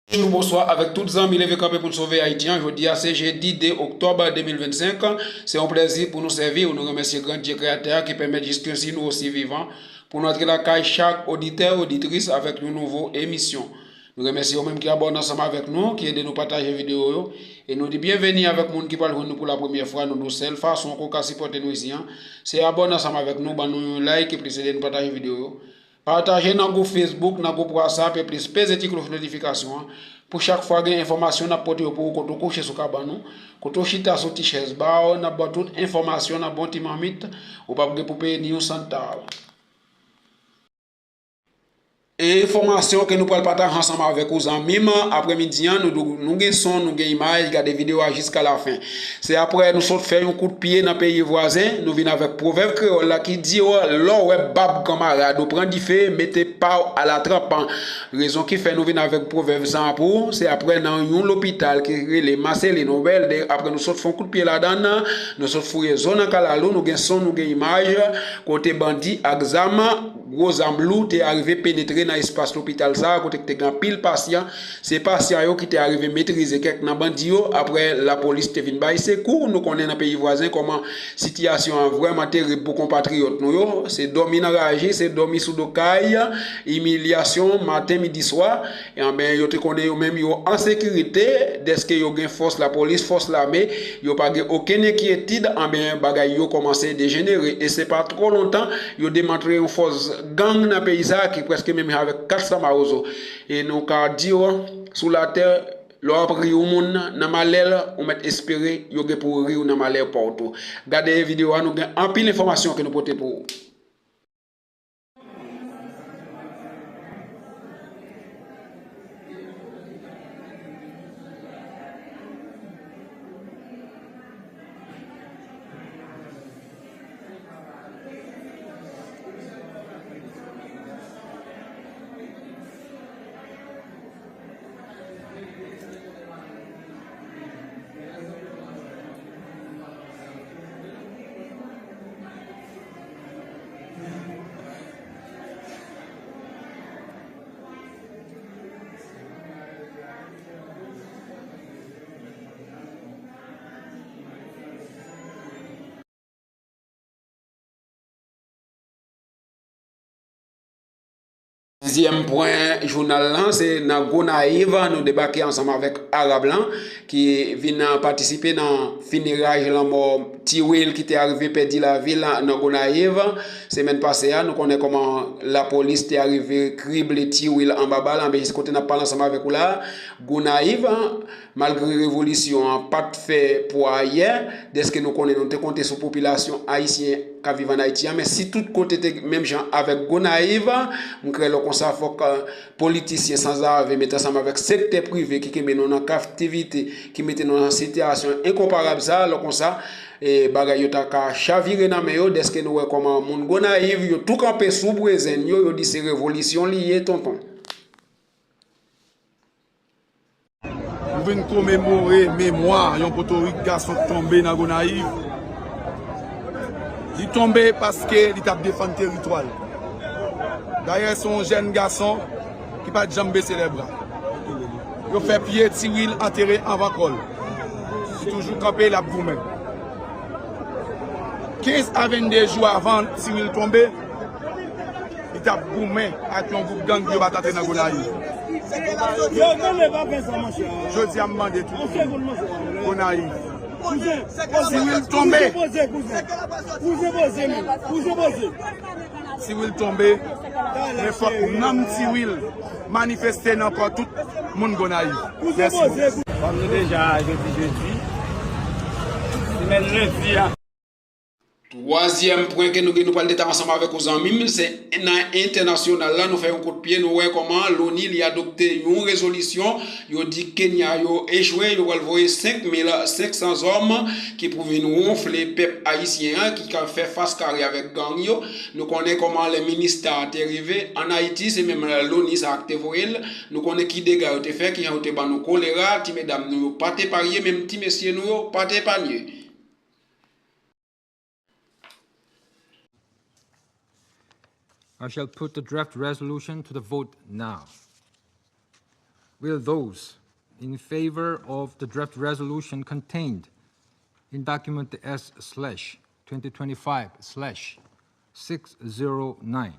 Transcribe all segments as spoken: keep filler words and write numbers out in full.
Bonjou, bonswa avèk tout zanmi Leve Kanpe pou n Sove Ayiti an. Jodi a se jedi de oktòb de mil vennsenk. Se yon plèzi pou nou sèvi w. Nou remèsye Gran Dye Kreyatè a ki pèmèt jiskesi nou osi vivan pou nou antre lakay chak oditè, oditris avèk yon nouvo emisyon. Nou remèsye ou menm ki abòne ansanm avèk nou, ki ede nou pataje videyo yo. E nou di byenveni avèk moun ki pral jwenn nou pou la premyè fwa. Nou di w sèl fason ke w ka sipòte nou isi an, se abòne ansanm avèk nou, ban nou yon like, epi ede nou pataje videyo yo. Pataje nan gwoup Facebook, nan gwoup WhatsApp, epi peze ti kloch notifikasyon an. Pou chak fwa gen enfòmasyon, n ap pote yo pou ou kote w kouche sou kabann ou, kote w chita sou ti chèz ba w, n ap ba w tout enfòmasyon nan bon ti mamit, ou p ap gen pou peye ni yon sant talan. E enfòmasyon ke nou pral pataje ansanm avèk ou, zanmi m, aprèmidi an, nou, nou gen son, nou gen imaj, gade videyo a jiska lafen. Se aprè nou sot fè yon kout pye nan peyi vwazen, nou vin avèk pwovèb kreyòl la ki di w, lè w wè bab kanmarad ou pran dife, mete pa w alatranp. Rezon ki fè nou vin avèk pwovèb sa a pou ou, se aprè nan yon lopital ki rele Marceline Obelde, aprè nou sot fè yon kout pye ladan l, nou sot fouye zo nan kalalou, nou gen son, nou gen imaj, kote bandi ak zam, gwo zam lou te arive penetre nan espas lopital sa a, kote ki te gen anpil pasyan. Se pasyan yo ki te arive metrize kèk nan bandi yo, aprè lapolis te vin bay sekou. Nou konnen nan peyi vwazen kòman sitiyasyon an vrèman terib pou konpatriyòt nou yo. Se dòmi nan raje, se dòmi sou do kay, imilyasyon maten, midi, swa. E anben, yo te konnen yo menm yo an sekirite, dèske yo gen fòs lapolis, fòs lame, yo pa gen okenn enkyetid, anben, bagay yo kòmanse dejenere. E se pa twò lontan, yo demantle yon fòs gang nan peyi sa a ki prèske menm jan avèk kat san mawozo. E nou ka di w, sou latè, lè w ap ri yon moun nan malè l, ou mèt espere yo gen pou ri w nan malè pa w tou. Gade videyo a, nou gen anpil enfòmasyon ke nou pote pou ou. Dezyèm pwen jounal lan, se nan Gonayiv, nou debake ansanm avèk Arab lan, ki vin patisipe nan fineraj lanmò Tiwil ki te arive pèdi lavi l nan Gonayiv. Semèn pase a, nou konnen kòman lapolis te arive krible Tiwil anba bal, anben jis kote n ap pale ansanm avèk ou la, Gonayiv, malgre revolisyon an pa t fè pwa yè, dèske nou konnen nou te konte sou popilasyon ayisyen k ap viv ann Ayiti an, men si tout kote te menm jan avèk Gonayiv, m kwè lè konsa fòk, eh, politisyen sanzave mete ansanm avèk sektè prive ki kenbe nou nan kaptivite, ki mete nou nan sitiyasyon enkonparab sa, lè konsa, eh, bagay yo ta ka chavire nan men yo, dèske nou wè kòman moun Gonayiv yo tou kanpe sou bourezenn yo, yo di se revolisyon li ye, tonton. Nou vin komemore memwa yon potorik gason k tonbe nan Gonayiv. Li tonbe paske li t ap defann teritwa l. Dayè, se yon jèn gason ki pa t janm bese lèbra. Yo fè pye Tiwil antere anvan kò l. Li toujou kanpe, l ap goumen. Kenz a vennde jou avan Tiwil tonbe, li t ap goumen ak yon gwoup gang yo pa t antre nan Gonayiv. Jodi a, m mande tout moun Gonayiv, Tiwil tonbe. Tiwil tonbe, men fòk nanm Tiwil manifeste nan kò tout moun Gonayiv. Mèsi. Kòm nou deja jodi jedi, semèn lendi a. Twazyèm pwen ke nou gen, nou pral detaye ansanm avèk ou, zanmi m, se nan entènasyonal la, nou fè yon kout pye, nou wè kòman Loni li adopte yon rezolisyon, yo di Kenya yo echwe, yo pral voye senk mil senk san zòm ki pou vin wonfle pèp ayisyen an, ki ka fè fas kare avèk gang yo. Nou konnen kòman lè Minista te rive ann Ayiti, se menm Loni sa a ki te voye l. Nou konnen ki dega yo te fè, kijan yo te ban nou kolera, ti medam nou yo pa t eparye, menm ti mesye nou yo pa t epanye. I shall put the draft resolution to the vote now. Will those in favor of the draft resolution contained in document S slash twenty twenty-five slash six zero nine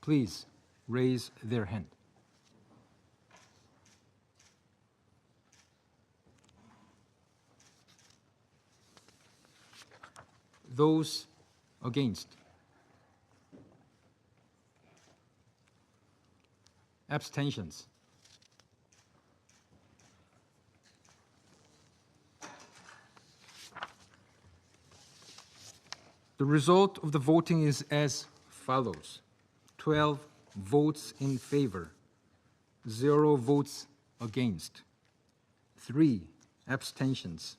please raise their hand? Those against? Abstentions? The result of the voting is as follows: twelve votes in favor, zero votes against, three abstentions.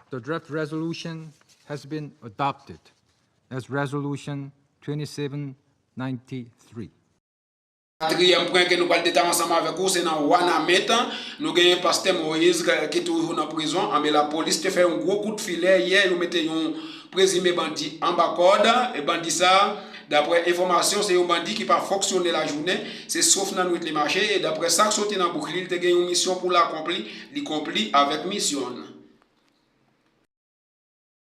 The draft resolution has been adopted as Resolution twenty-seven ninety-three. Katriyèm pwen ke nou pral detay ansanm avèk ou, se nan Wanament. Nou genyen pastè Moïse k-, ki toujou nan prizon. Anben, lapolis te fè yon gwo kout filè yè, yo mete yon prezime bandi anba kòd. E bandi sa, daprè enfòmasyon, se yon bandi ki pa fonksyone lajounen, se sof nan nwit li mache. E daprè sa k soti nan bouch li, li te gen yon misyon pou l akonpli, li konpli avèk misyon l.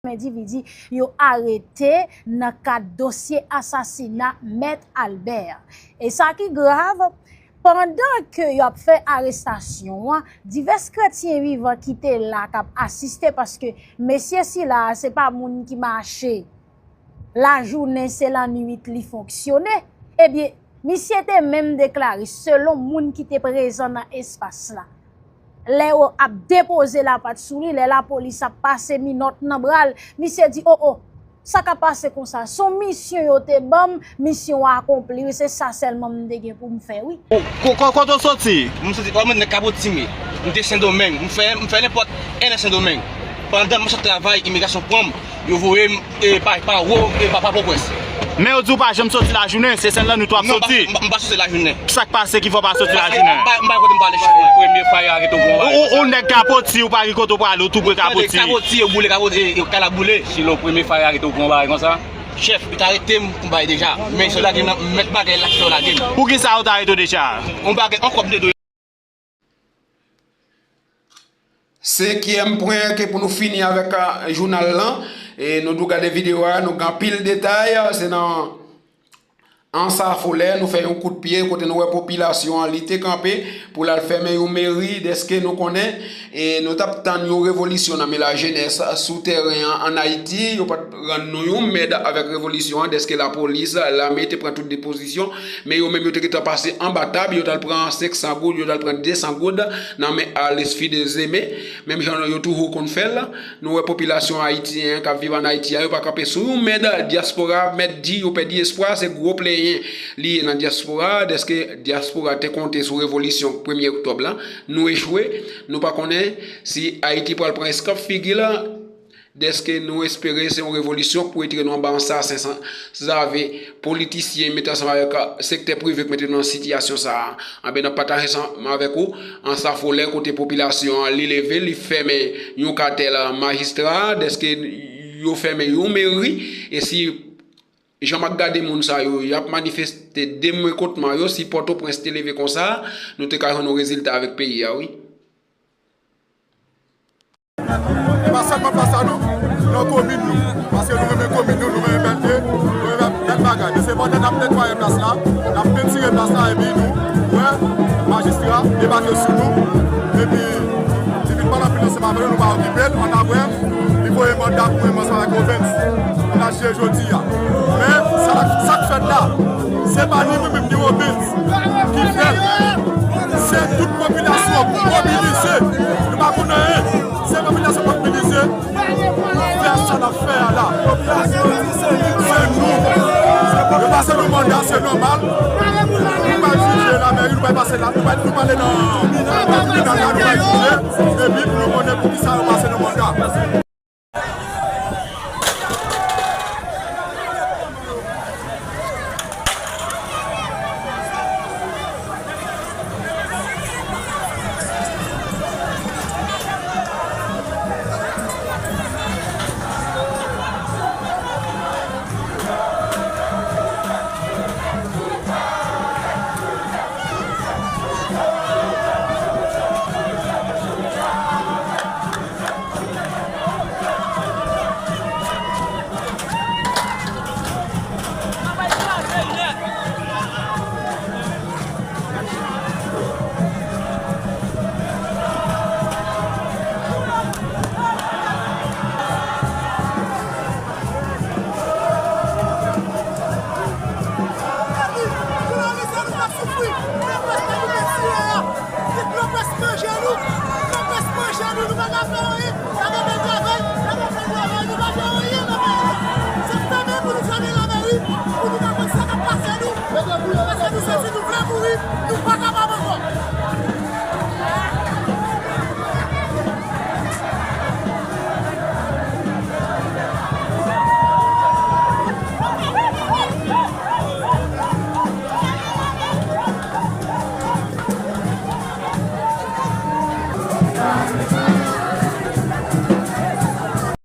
Endividi yo arete nan kad dosye asasina Mèt Albert. E sa ki grav, pandan ke y ap fè arestasyon an, divès kretyen vivan ki te la k ap asiste, paske mesye sila a se pa moun ki mache lajounen, se lannwit li fonksyone. Ebyen, misye te menm deklare, selon moun ki te prezan nan espas la, lè yo ap depoze lapat sou li, lè lapolis ap pase minòt nan bra l, misye di, "O, o, sa k ap pase konsa? Se yon misyon yo te ban m, misyon an akonpli, wi, se sa sèlman m te gen pou m fè, wi." Ko-, ko-, kote w soti? M soti, mwen nèg Kaboti m ye. M te Sendomeng. M fè, m fè nenpòt en an Sendomeng. Pandan m sot travay, imigrasyon pran m. Yo voye m, e, pa, pa wo, e, pa, pa Pòtoprens. Men yo di w pa janm soti lajounen, se sèl lannwit w ap soti. Non, m pa, m pa, m pa soti lajounen. Sa k pase ki fè w pa soti lajounen? M pa, m pa kote m prale. Premye fwa yo arete w pou yon bagay konsa. Ou, ou nèg Kaboti, ou pa gen kote w prale, ou tou pre Kaboti. Tande, Kaboti, yo boule Kaboti, e, e, kay la boule. Silo, premye fwa yo arete w pou yon bagay konsa. Chèf, yo t arete m pou yon bagay deja. Men yo lage m nan, mèt bagay la ki fè yo lage m. Poukisa yo t arete w deja? Yon bagay, yon kòb m te dwe. Senkyèm pwen ke pou nou fini avèk, a, jounal lan. E nou dwe gade videyo a, nou gen anpil detay, se nan Ansafolè, nou fè yon kout pye kote nou wè popilasyon an li te kanpe pou l al fèmen yon meri, dèske nou konnen, e nou t ap tann yon revolisyon nan men lajenès sou tèren an, ann Ayiti. Yo pa t rann nou yon mèd avèk revolisyon an, dèske lapolis, lame te pran tout depozisyon, men yo menm yo te gentan pase anba tab, yo t al pran senk san goud, yo t al pran de san goud nan men Arlesphide Zeme, menm jan yo toujou konn fè l. Nou wè popilasyon ayisyen an k ap viv ann Ayiti a, yo pa kanpe sou yon mèd, dyaspora mèt di yo pèdi espwa, se gwo plenyen li ye nan dyaspora, dèske dyaspora te konte sou revolisyon premye oktòb la, nou echwe, nou pa konnen si Ayiti pral pran eskanp figi l, dèske nou espere se yon revolisyon k pou retire nou anba ansasen san zave politisyen mete ansanm avèk sektè prive k mete nou nan sitiyasyon sa a. Anben, n ap pataje ansanm avèk ou Ansafolè kote popilasyon an li leve, li fèmen yon katèl majistra, dèske yo fèmen yon meri, e si jan m ap gade moun sa yo, y ap manifeste de men kont man yo, si Pòtoprens te leve konsa, nou te ka jwenn yon rezilta avèk peyi a, wi. E pa sèlman plas la non, nan komin nou. Paske nou renmen komin nou, nou renmen bèlte, nou renmen bèl bagay. Men se pandan n ap netwaye plas la, n ap pentire plas la, epi nou wè majistra debake sou nou. Epi li vin pale anpil ansanm avè nou, nou pa okipe l. Ann apre, li voye manda pou mwen ansanm avèk Robens. N a jije jodi a. Men sa, sa k fèt la, se pa ni mwen menm ni Robens ki fè l. Se tout popilasyon mobilize. Nou pa konn anyen. Se popilasyon mobilize pou fè sa n ap fè a la. Se nou. Yo pase nou manda, se nòmal. Nou pa jije lamèri, nou pa pase la, nou pa, nou pa ale nan, nan tribinal la, nou pa jije. Epi pou nou konnen poukisa yo pase nou manda.